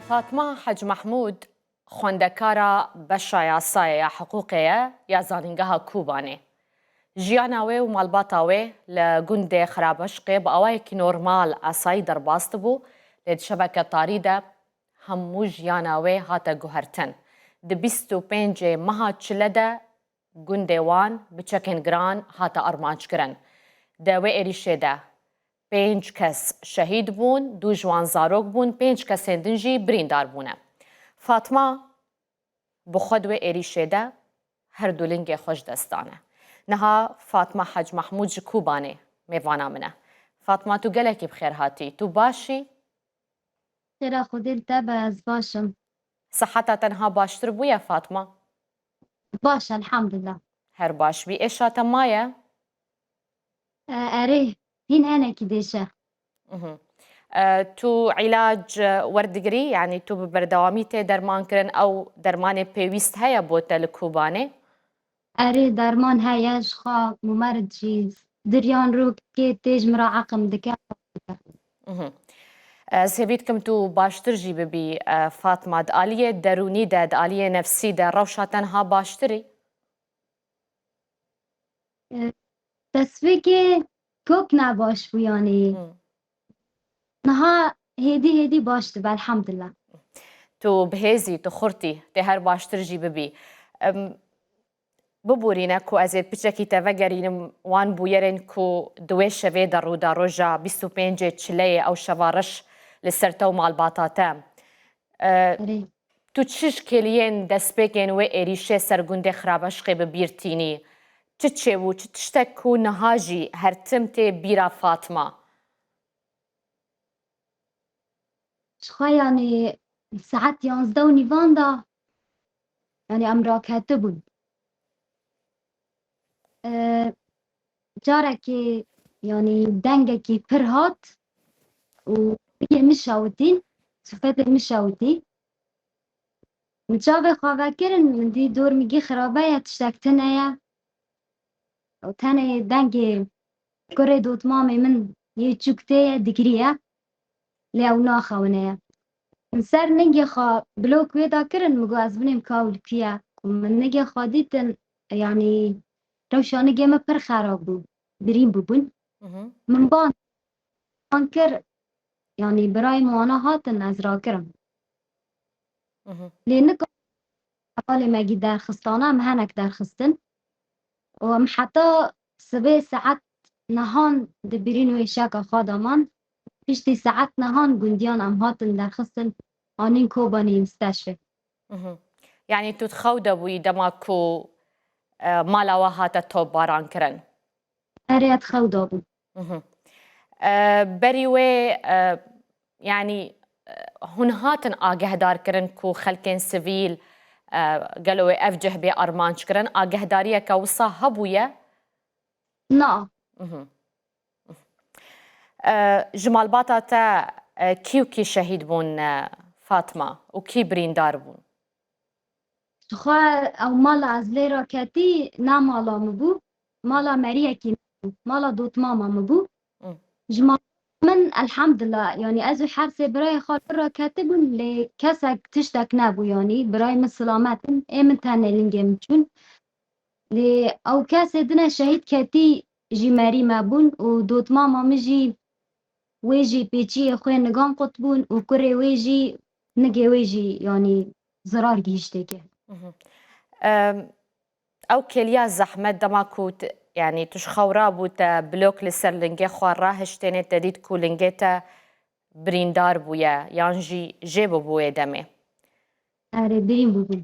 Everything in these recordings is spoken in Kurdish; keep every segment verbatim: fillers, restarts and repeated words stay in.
Fatma Hec Mehmûd xwendekara beşa yasayê ya hiqûqê ye ya Zanîngeha Kobanê. Jiyana wê û malbata wê li gundê Xirabeşqê bi awayekî normal asayî derbas dibû, lê di şeveke tarî de hemû jiyana wê hate guhertin. Di bîst û pêncê meha çile de gundê wan bi çekên giran hate armanckirin. Di wê êrîşê de pênc kes şehîd bûn, du ji wan zarok bûn, pênc kesên din jî birîndar bûne. Fatma bi xwe di wê êrîşê de her du lingê xwe ji dest dane. Niha Fatma Hec Mehmûd ji Kobanê mêvana min e. Fatma, tu gelekî bi xêr hatî. Tu baş î? Xêra Xwedê li te be, ez baş im. Siheta te niha baştir bûye, Fatma? Baş, elhamdulillah. Her baş bî. Êşa te maye? E, erê, hîn henekî dêş e. Mhm. E, tu îlac, e, werdigirî, yanî tu bi berdewamî tê derman kirin, ew dermanê pêwîst heye bo te li Kobanê? Erê, derman heye, ji xwe Mumerid jî, Diryan Rokê tê ji min re eqim dike. Mhm. Ez hêvî dikim tu baştir jî bibî, e, Fatma. Di aliyê derûnî de, di aliyê nefsî de rewşa te niha baştir î? E, destpêkê kok ne baş bû, yanî. Hmm. Niha hêdî hêdî baş dibe, elhamdulillah. Tu bi hêz î, tu xurt î, tê her baştir jî bibî. Em, biborîne ku ez ê piçekî te vegerînim wan bûyerên ku di wê şevê de rû da, roja bîst û pêncê çileyê, ew şeva reş li ser te û malbata te. E, Erê. Tu çi ji kêliyên destpêkên wê êrîşê ser gundê Xirabeşqê bi bîr tînî? Çi çêbû, çi tiştek ku niha jî her tim tê bîra Fatma? Ji xwe, yanî, saet yanzdeh û nîvan de, yanî, em raketibûn. E, carekê, yanî, dengekî pir hat û rûyê min şewitîn, sifetê min şewitî. Min çavê xwe vekirin, min dî dor min gî xirabe ye, tiştek tune ye. Û tenê dengê kurê dotmamê min yê çûk tê ye, digiriye. Lê ew naxewine ye. Min ser ningê xwe blok wê da kirin, min got, ez binêm ka ew li kû ye. Ku min ningê xwe dîtin, yanî rewşa ningê min pir xerab bû. Birîn bûbûn. Mhm. Min ban, ban kir, yanî birayê min wana hatin, ez rakirim. Mhm. Lê nika hevalê me gî derxistana, em henek derxistin. Û em heta sibê saet nehan di birîn wê şeka xwe de man. Piştî saet nehan gundiyan em hatin derxistin, anîn Kobanê mistêşfê. Mhm. Yanî tu di xew de bûyî dema ku, e, mala we hate topbaran kirin? Erê, ez di xew de bûm. Mhm. E, berî wê, e, yanî, e, hûn hatin agehdarkirin ku xelkên sivîl, e, gelo wê ev cih bê armanckirin? Agehdariyeke wisa hebûye? Na. Mhm. E, ji malbata te, e, kî û kî şehîd bûn, e, Fatma, û kî birîndar bûn? Ji xwe ew mala ez lê raketî ne mala min bû, mala meriyekî min bû, mala dotmama min bû. Hı. Ji mala min, elhamdulillah, yanî ez û her sê birayê xwe li raketibûn, lê kesek tiştek nebû, yanî birayê min silamet in, ê min tenê lingê min çûn. Lê ew kesê dine şehîd ketî jî merî me bûn û dotmama min jî, wê jî pêçiyê xwe nigan qutbûn û kurê wê jî, nigê wê jî, yanî zirar gihîştê ke. Mhm. Em, ew kêliya zehmet dema ku t-, yanî tu ji xew rabû te blok li ser lingê xwe rahiştênê, te dît ku lingê te birîndar bûye yan jî jê bûbû wê demê? Erê, birîn bûbûn.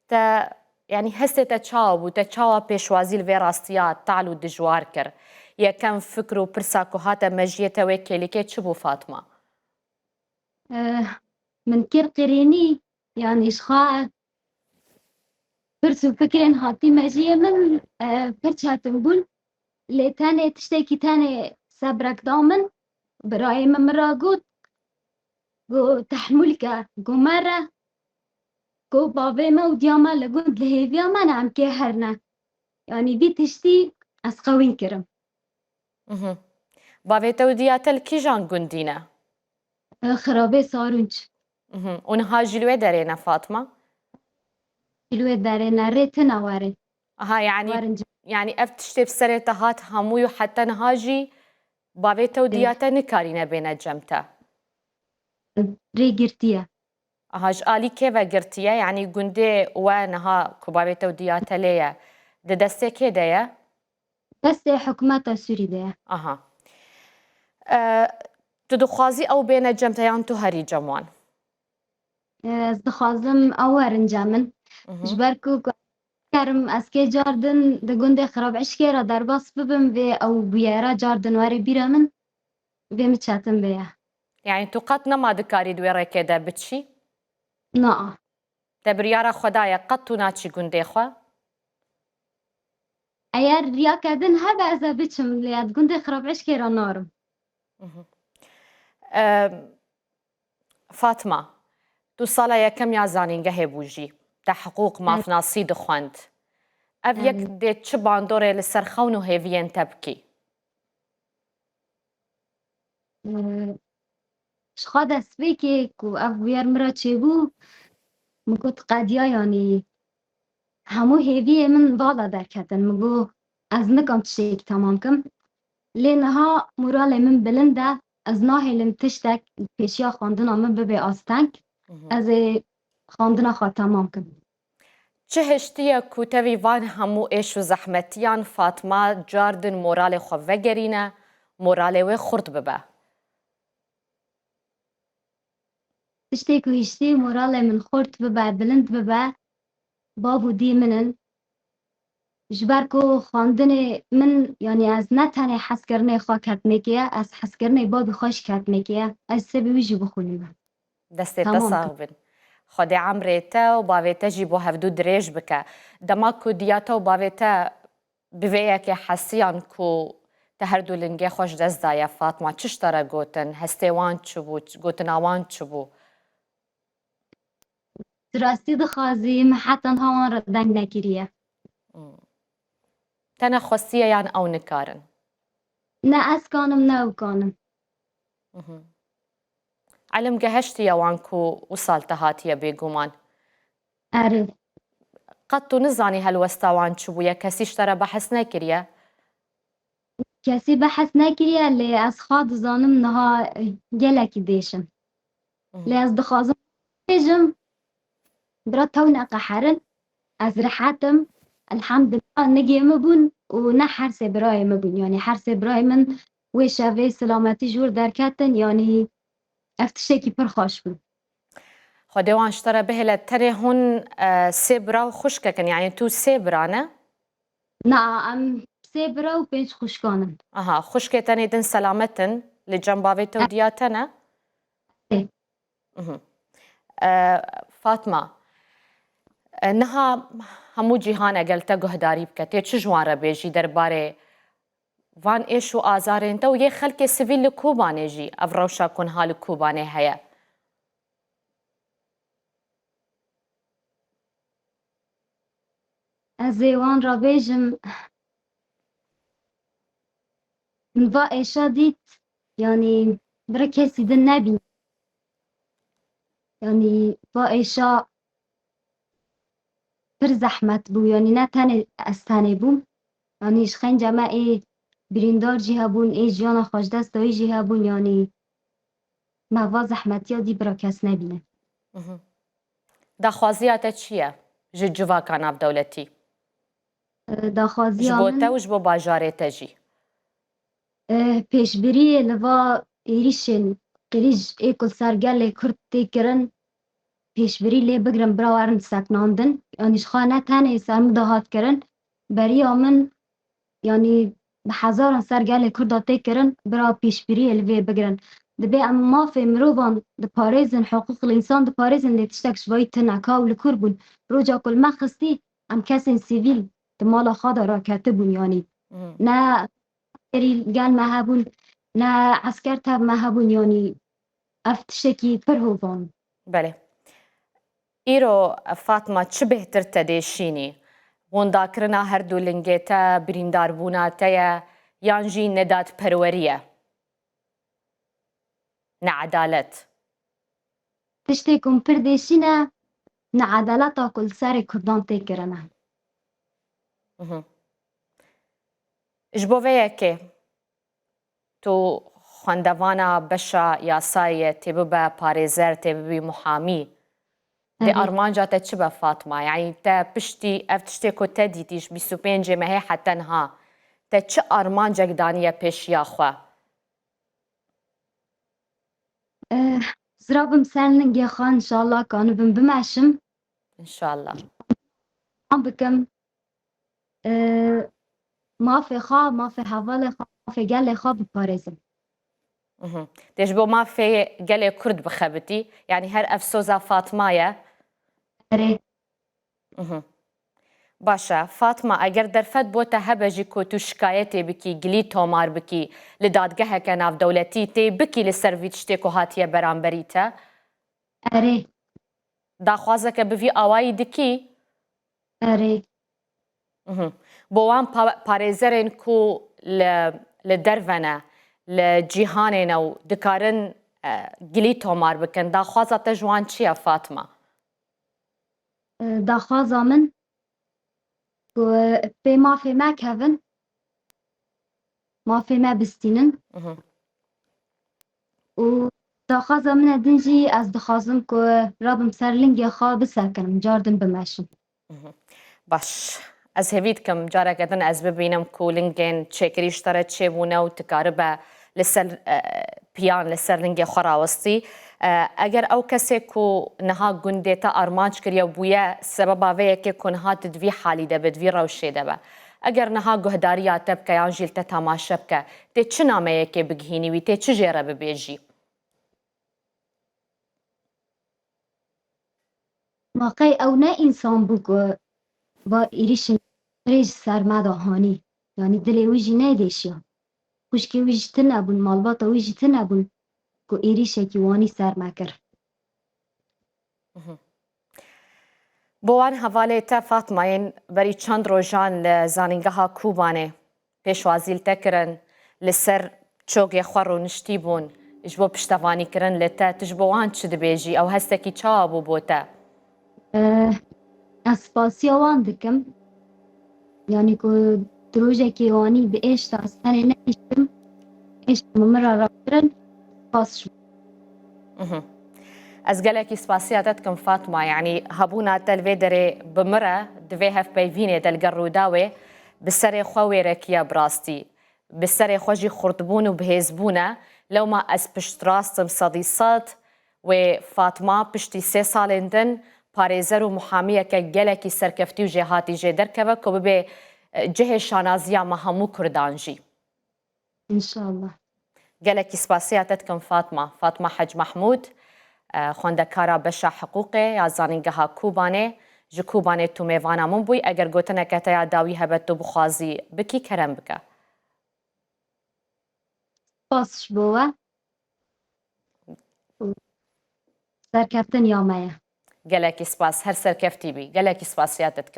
Te, yanî hestê te çawa bû? Te çawa pêşwazî li vê rastiya tal û dijwar kir? Yekem fikr û pirsa ku hate mejiyê te wê kêlîkê çi bû, Fatma? Eh, min kir qirênî, yanî ji xwe pirs û fikirên hatî mejiyê min, eh, pir çetin bûn. Lê tenê tiştekî tenê sebrek da min, birayê min min ra got, got, "Tehmûl ke, got, mere, got, bavê me û diya me li gund li hêviya me ne, em kê herine." Yanî vî tiştî ez qewîn kirim. Mhm. Bavê te û diya te li kîjan gundî ne? Xirabê Sarûnç. Mhm. Û niha jî li wê derê ne Fatma? Li wê derê ne, rê tune werin. Aha, yani, Werin c- yani ev tiştê bi serê te hat hemû û heta niha jî bavê te û Ê. diya te nikarîne bêne cem te? Rê girtiye. Aha, ji alî kê ve girtiye? Yani gundê we niha ku bavê te û diya te lê ye, di destê kê de ye? Destê hikûmeta Sûrî de ye. Aha. E, tu dixwazî ew bêne cem te yan tu herî cem wan? E, ez dixwazim ew werin cem min. Mhm. Ji ber ku, ku kerim ez kê car din di gundê Xirabişkê re derbas bibim, vê ew bûyera car din were bîra min, vê min çetin bêye. Yani tu qet nema dikarî di wê rêkê de biçî? Na. Te biryara xwe daye, qet tu naçî gundê xwe? Eger riyake din hebe ez ê biçim, lê ez gundê Xirabişkê re narim. Mhm. Em, Fatma, tu sala yekem ya zanîngehê bû jî. Te hiqûq, Evet. mafnasî dixwend. Ev yek Evet. dê çi bandorê li ser xewn û hêviyên te bikî? Ee, Ji xwe destpêkê ku ev bûyer min re çêbû, min got qediya, yanî hemû hêviyê min vala derketin. Min got ez nikim tiştêk temam kim. Lê niha moralê min bilind e. Ez nahêlim tiştek pêşiya xwendina min bibe asteng. Mhm. Ez ê xwendina xwe temam kim. Çi hiştiye ku tevî van hemû êş û zehmetiyan Fatma car din moralê xwe vegerîne, moralê wê xurt bibe? Tiştê ku hiştî moralê min xurt bibe, bilind bibe, bav û dî min in. Ji ber ku xwendinê min, yanî ez ne tenê hezkirinê xwe ketmekê ye, ez hezkirinê babî xwe jî ketmekê ye. Ez sibê wî jî bixwînim. Destê te Tamam. sax bin. Xwedê emrê te û bavê te jî bo hevdû dirêj bike. Dema ku diya te û bavê te bi vê yekê hesiyan ku te her du lingê xwe ji dest daye Fatma, çi ji te re gotin? Hestê wan çi bû? Gotina wan çi bû? Tu rastî dixwazî, min heta niha wan re deng nekiriye. Hmm. Te nexwestiye yan ew nikarin? Ne ez kanim, ne ew kanin. Mhm. Elim geheştiye wan ku wisal te hatiye bêguman? Erê. Qet tu nizanî helwesta wan çi bûye? Kesî ji te re behs nekiriye? Kesî behs nekiriye, lê ez xwe dizanim niha gelekî dêş im. Mhm. Lê ez dixwazim bêjim, bira tew neqeherin, ez rehet im, elhamdulillah, ne gê min bûn û ne her sê birayê min bûn. Yanî her sê birayê min wê şevê silametî ji wir derketin, yanî ev tiştekî pir xweş bû. Xwedê wan ji te re bihêle, tenê hûn, e, sê bira û xwişkek in, yanî tu sê bira ne? Na, em sê bira û pênc xwişkan in. Aha, xwişkê tenê din selamet in, li cem bavê te û E- diya te ne? E. Mhm. E, Fatma, e, niha hemû cîhan e gel te guhdarî bike, tê çi ji wan re bêjî derbarê van êş û azarên te û yê xelkê sivîl li Kobanê jî, ev rewşa ku niha li Kobanê heye? Ez ê wan re bêjim, min va êşa dît, yanî bira kesî din nebî. Yanî va êşa pir zehmet bû, yanî ne tenê ez tenê bûm. Yanî ji xênca me ê birîndar jî hebûn, ê jiyana xwe ji dest dayî jî hebûn, yanî me va zehmetiya dî bira kes nebîne. Mhm. Daxwaziya te çi ye ji civaka navdewletî? E, daxwaziya Ji bo min te û ji bo bajarê te jî? Eh, pêşbiriyê li va êrîşên qirîj ê ku li ser gelê Kurd tê kirin, pêşbirî lê bigrin bira werin sekinandin. Yanî ji xwe ne tenê ser min de hat kirin, beriya min, yanî bi hezaran ser gelê Kurda tê kirin, bira pêşbiriyê li vê bigrin. Dibê em mafê mirovan diparêzin, hiqûqil însan diparêzin, lê tiştek ji vayî tune ka ew li kur bûn. Roja ku li me xistî, em kesên sivîl di mala xwe de raketibûn, yanî Hmm. ne Askerî gel me hebûn, ne esker tev me hebûn, yanî ev tiştekî pir hovan. Belê. Îro Fatma çi bêhtir te dê şînî? Wendakirina her du lingê te birîndarbûna te ye yan jî nedadperwerî ye? Needalet. tiştê ku min pir dêşîne, needeleta ku li serê Kurdan tê kirine. Mhm. Ji bo vê yekê tu xwendevana beşa yasayê tê bibe parêzer, tê bibî muhamî. Dê Erê. Armanca te çi be Fatma? Yani te piştî ev tiştê ku te dîtî ji bîst û pêncê mehê heta niha, te çi armancek daniye pêşiya xwe? Eh, zira bim ser lingê xwe, inşallah kanibim bimeşim. İnşallah. An bikim, eh, mafê xwe, mafê hevalê xwe, mafê gelê xwe biparêzim. Mhm. Dê ji bo mafê gelê Kurd bixebitî. Yani her ev soza Fatma ye. Erê. Mhm. Baş e. Fatma, eger derfet bo te hebe jî ku tu şikayetê bikî, gilî tomar bikî, li dadgeheke navdewletî tê bikî li ser vî tiştê ku hatiye beramberî te? Erê. Daxwazeke bi vî awayî dikî? Erê. Mhm. Bo wan pa- parêzerên ku li, li derve ne, li cîhanê ne û dikarin, e, gilî tomar bikin, daxwaza te ji wan çi ye Fatma? Eh, daxwaza min ku pê mafê me kevin, mafê me bistînin. Mhm. Û daxwaza min e din jî, ez dixwazim ku rabim ser lingê xwe bisekinim, car din bimeşim. Mhm. Baş. Ez hêvî dikim careke din ez bibînim ku lingên çêkirî ji te re çêbûne û tu karibe li ser, e, piyan, li ser lingê xwe rawestî. E, eger ew kesê ku niha gundê te armanc kiriye û bûye sebeba vê yekê ku niha tu di vî halî de be, di vî rewşê de be, eger niha guhdariya te bike yan jî li te temaşe bike, tê çi nameyekê bigihînî wî, tê çi jê re bibêjî? Ma qey ew ne însan bû ku va êrîşên rê ji ser me de hanî? Yanî dilê wî jî nedêşiya. Xwişkê wî jî tune bûn, malbata wî jî tune bûn ku êrîşekî wanî ser me kir. Mhm. Bo wan hevalê te Fatma yên berî çend rojan li Zanîngeha Kobanê pêşwazî li te kirin, li ser çogê xwe rûniştî bûn, ji bo piştevanîkirin li te, tu ji bo wan çi dibêjî? Ew hestekî çawa bû bo te? Eh, ez spasiya wan dikim. Yanî ku di rojekê wanî bi êşta ez tenê nehiştim, êşta min min re rakirin, spas ji wan. Mhm. Ez gelekî spasiya te dikim Fatma, yanî hebûna te li vê derê bi min re di vê hevpeyvînê de li gel Rûdawê bi serê xwe wêrekiye bi rastî. Bi serê xwe jî xurtbûn û bihêzbûn e. Lewma ez piştrast im sedî sed. Wê Fatma piştî sê salên din parêzer û muhamiyeke gelekî serkeftî û jêhatî jê derkeve ku bibe, e, cihê şanaziya me hemû Kurdan jî. Înşallah. Gelekî spasiya te dikim Fatma. Fatma Hec Mahmûd, e, xwendekara beşa hiqûqê ya Zanîngeha Kobanê, ji Kobanê tu mêvana min bûyî. Eger gotineke te ya dawî hebe tu bixwazî bikî, kerem bike. Spas ji bo we. Serkeftin ya me ye. Gelekî spas, her serkeftî bî. Gelekî spasiya te dikim.